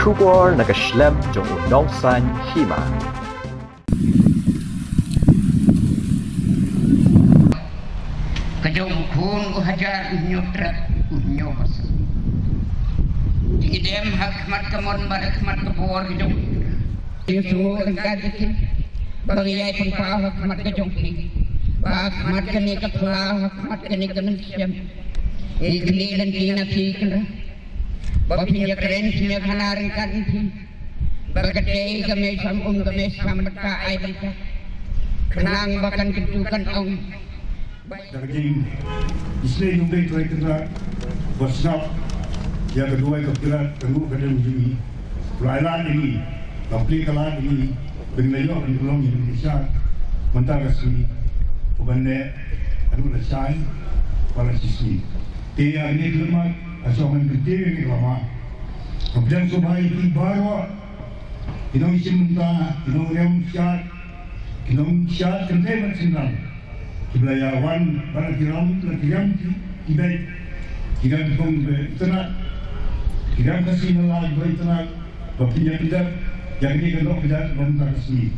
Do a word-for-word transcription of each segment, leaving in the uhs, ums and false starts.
Khubor na ka shlem jong u Nongsaiñ Hima. Ka jong u khun u hajar u hynñiew tret u hynñiew bas. Ngi dem ha khmat ka mon bad ha khmat ka bor ka jong u. Ngi sngew ryngkat ïa ki ba ngi ïai pynpaw ha khmat ka jong ki, ba ha khmat kane ka pla, ha khmat kane ka mynsiem, ngi knieh lynti na phi Kynrad ba phin ïakren, phin ïakhana ryngkat ïa phi. Ba ka dei ka mei sam um, ka mei sam bynta ai bynta, khnang ba kan kyntu kan ong. Da ka jingisynei jong u Blei Trai Kynrad, ba sngap ïa ka duwai ka pyrkhat ka nguh ka dem jong ngi. U la ai lad ïa ngi, u la plie ka lad ïa ngi, ba ngin ïoh ban pynlong ïa ka jingshad mynta ka sngi, uban neh haduh la shai bad la shisngi. Te ïa kane ka lyndet nga shong ban kyntiew ïa kane ka lama. Nga pdiang sngewbha ïa phi baroh, ki nongshim bynta, ki nongriam shad, ki nongshad kynthei bad shynrang, kiba la ïa wan bad la ki ram, la ki ram ki, ki beit, ki ram Shillong kiba itynnad, ki ram Khasi na Laitumkhrah kiba itynnad, ba phin ïa pyndep ïa kane ka dohkha jait ba mynta ka sngi.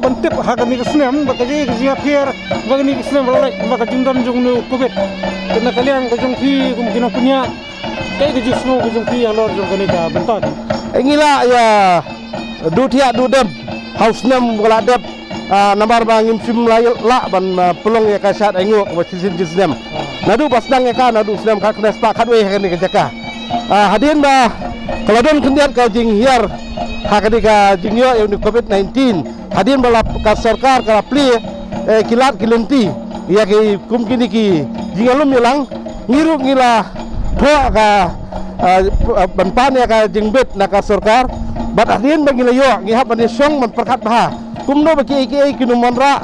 Ban tip ha kane ka snem ba ka jingïapher ba kane ka snem ba la leit ba ka jingdon jong une u covid. Kane ka liang ka jong phi kum ki nongpynïaid, kaei ka jingsngew ka jong phi halor jong kane ka bynta? Ngi la ïa duh thiah duh dem ha u snem ba la dep. Ah, namar ba ngim shym la lah ban, ah, pynlong ïa ka shad ainguh kaba shisien shisnem. Naduh ba sdang ïa ka naduh u snem khatkhyndai spah khatwei ha kane ka jaka. Ah, hadien ba ka la don khyndiat ka jinghiar ha kane ka jingïoh ïa une u covid nineteen. Hadien ba la ka sorkar ka la plie, eh, ki lad ki lynti ïa ki kum kine ki jingïalum ïalang, ngi ruh ngi la thoh ka, eh, ban pan ïa ka jingbit na ka sorkar. Bad hadien ba ngi la ïoh, ngi hap ban ïashong ban pyrkhat bha kumno ba kiei kiei kin ym wanrah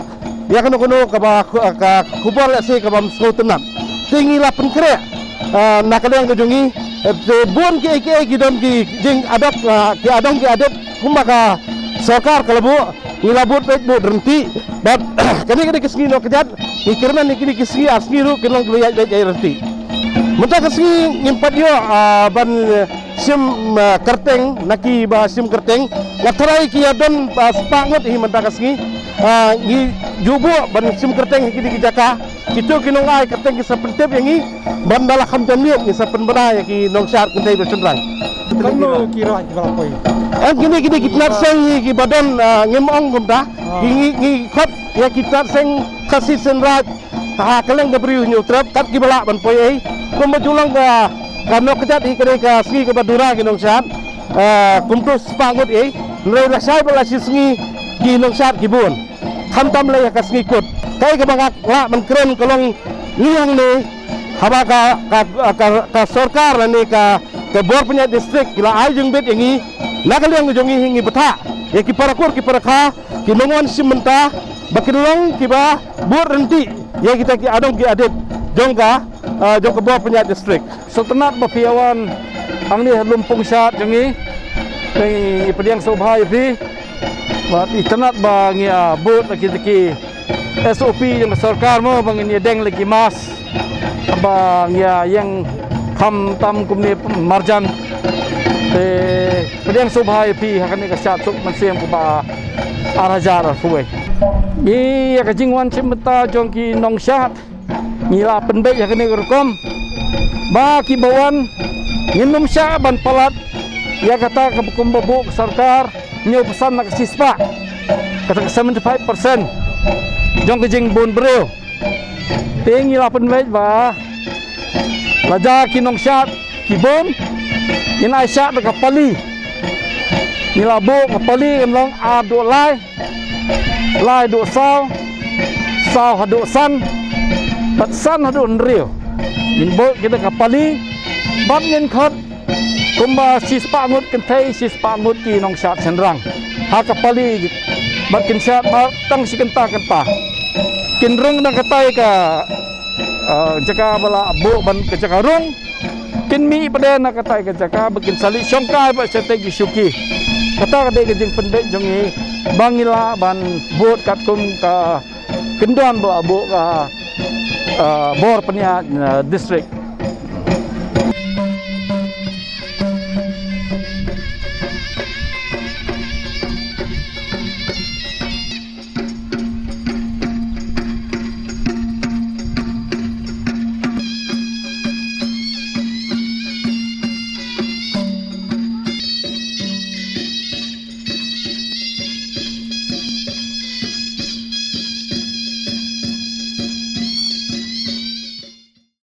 ïa kano kano kaba khu-, ka khubor lehse kaba ym sngewtynnat. Te ngi la pynkhreh, eh, na ka liang ka jong ngi, eh, te bun kiei kiei ki don ki jingadop, eh, ki adong ki adep kumba ka sorkar ka la buh. Ngi la bud beit bud ryntih. Bad kane kane ka sngi Nohkjat ngi kyrmen ïa kine ki sngi ar sngi ruh kin long kiba ïaid beit ïaid ryntih. Mynta ka sngi ngim pat ïoh, ah, ban, eh, shim, ah, kyrteng na kiba shim kyrteng. Nga tharai ki ïa don, ah, spah ngut hi mynta ka sngi. Ah, ngi ju buh ban shim kyrteng ha kine ki jaka. Kito ki nongai kyrteng ki sa pyntip ïa ngi. Ban da la kham jan miet ngi sa pynbna ïa ki nongshad kynthei bad shynrang. Kano ki rah kiba la poi? Em kine kine ki tnat seng hi kiba don, ah, ngim ong kumta. Ah. Ki ngi ngi khot ïa ki tnat seng Khasi Seiñ Raij ha kylleng ka Bri u Hynñiewtrep kat kiba lah ban poi ei. Kumba ju long ka ka Nohkjat hi ka dei ka sngi kaba dura ki nongshad. Ah, kumto spah ngut ei. Hynrei lashai bad lashi sngi ki nongshad ki bun. Khamtam lei ha ka sngi kut. Kaei kaba nga lah ban kren ka long ngi hangne haba ka, ka, ka, ka sorkar lane ka, ka bor pynïaid district ki la ai jingbit ïa ngi. Na ka liang jong ngi hi ngi bthah ïa ki para kur ki para kha, ki nongwan shim bynta ba kin long kiba bud ryntih ïa kita ki adong ki adep jong ka, ah, jong ka bor pynïaid district. Sngewtynnat ba phi ïa wan hangne ha lum pung shad jong ngi. Te ngi pdiang sngewbha ïa phi. Bad i tynnat ba ngi ïa bud la kita ki S O P jong ka sorkar mo ba ngin ïa deng la ki mask. Ba ngi ïa ïeng khamtam kumne marjan. Te pdiang sngewbha ïa phi ha kane ka shad suk mynsiem kaba ar hajar arphew wei. Ïa ka jingwan shim bynta jong ki nongshad. Ngi la pynbeit ha kane ka rukom ba kiba wan ngin ym shah ban palat ïa kata kaba kumba buh ka sorkar hynñiew percent na ka shispah, kata ka seventy five percent jong ka jingbun briew. Te ngi la pynbeit ba la jia ki nongshad ki bun ngin ai shad da ka pali. Ngi la buh ka pali kan long ar duh lai, lai haduh saw, saw haduh san, bad san haduh hynriew. Ngin buh kita ka pali bad ngin khot kumba shispah ngut kynthei, shispah ngut ki nongshad shynrang ha ka pali bad kin shad mar tang shi kynta kynta. Kin rung na katai ka, eh, jaka ba la buh ban ka jaka rung. Kin mih pat na katai ka jaka ba kin sa leit shongkai pat shatei ki shuki. Kata ka dei ka jingpynbeit jong ngi ba ngi lah ban bud katkum ka kyndon ba la buh ka, ah, bor pynïaid, ah, district.